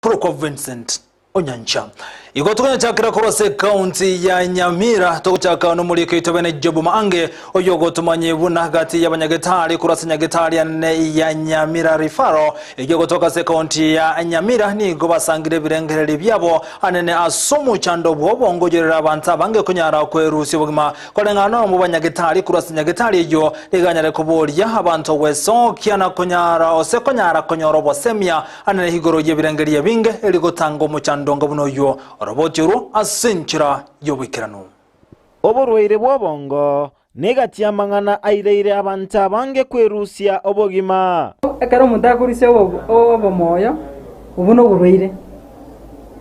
Okorokwa Vincent Onyancha. Igo tokonyachakera korwa ase ekaunti ya Nyamira, togochaka nomoriko oito bene Job Maange, oyio ogotomanyia buna gati y'abanyagetari korwa ase nyagetari anene ya Nyamira Referral, eyio egotoka ase ekaunti ya Nyamira, nigo basangire ebirengererio biabo anene ase omochando bw'obongo oyorere abanto abange konyara kwerusia obogima Koreng'ana noyomo bw'abanyagetari korwa ase nyagetari eyio, nigo anyare koboria abanto gwesokia na konyara gose konyara konyora obosemia anene igoro y'ebirengererio ebinge erio gotanga omochando onga buna oyio oroboti orwo ase enchera y'oboikeranu. Oborwaire bw'obongo negati y'amang'ana aireire abanto abange kwerusia obogima. Ekero omonto akorusia obomoyo, obwo noborwaire.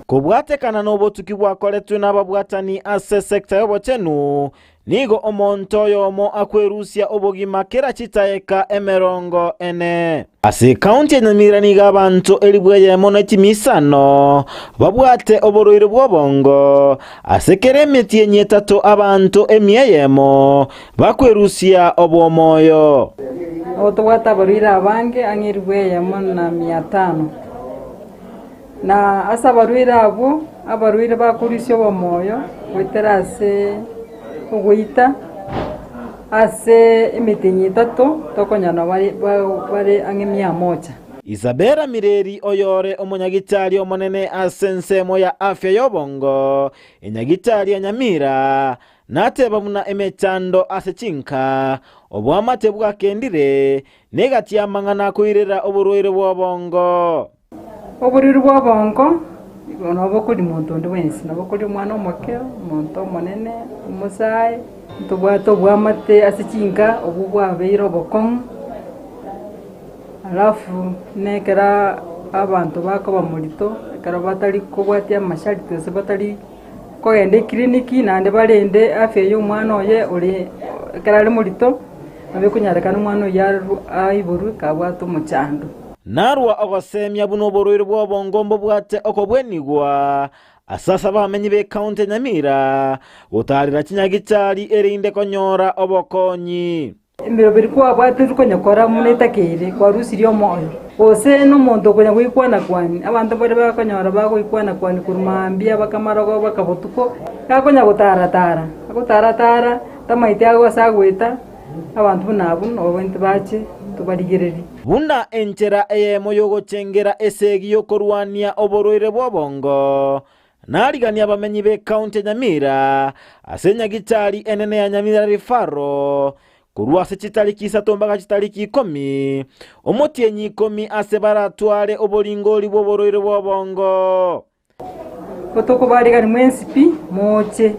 Kobwatekana nobotuki bwakoretwe nababwatani ase sector y'obochenu, nigo omonto oyomo akwerusia obogima kera chitaeka emerongo ene. Ase ekaunti ya Nyamira nigo abanto elifu eyemo ne chimia isano babwate oborwaire bw'obongo, ase kera emetienyi etato abanto emia eyemo bakwerusia obwomoyo. Nigo tobwate abarwaire abange ang'e elifu eyemo na mia tano. Na ase abarwaire abwo, abarwaire bakorusia obomoyo goetera ase ogoita, ase emetienyi etato tokonyora bare bare ang'e mia moja. Isabella Mireri oyore omonyagitari omonene ase ensemo ya afya y'obongo, enyagitari ya Nyamira, nateba buna emechando ase chinka, oboamate bwakendire, negati y'amang'ana akoirera oborwaire bw'obongo. Oboriri bw'obongo nabo bokori monto onde bwensi, nabo bokori omwana omoke, omonto omonene, omosae, ntobwate oboamate ase chinka obwo bwabeire obokong'u, alafu na ekero abanto bakoba morito, ekero batari kobwatia amasharti gose batari kogenda eclinic naende barende afya ya omwana oye ore ekero are morito, nabo ekonyarekana omwana oyio aiborwe kabwate omochando. Narua ogosemia buna oborwaire bw'obongo mbobwate okobwenigwa ase ase abamenyi b'ecounty ya Nyamira gotaarera chinyagitari erinde konyora obokonyi. Emeroberi kwabwate konyekora buna etakeire, kwarusirie omoyo. Gose nomonto okonya goikwana-kwani, abanto baria bakonyora bagoikwana-kwani korwa mambia baka marogoba baka botuko, gakonya gotara-tara, agotara-tara, tamaeti ase agoeta. Abanto buna abwo nobabwenerete bache tobarigererie. Buna enchera eyemo y'ogochengera esegi y'okorwania oborwaire bw'obongo, nariganie abamenyi b'ecounty ya Nyamira ase enyagitari enene ya Nyamira Referral korwa ase chitariki isato mpaka chitariki ikomi, omotienyi ikomi ase baratware oboringori bw'oborwaire bw'obongo. Gotokobarigani mwensi pi, moche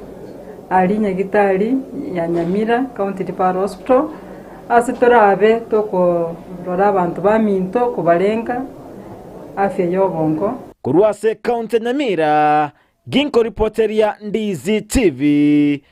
aria Nyagitari ya Nyamira County Referral Hospital, ase torabe tokorora abanto baminto kobarenga afya ya obongo. Korwa ase ekaunti ya Nyamira, ginkoripoteria Ndizi TV.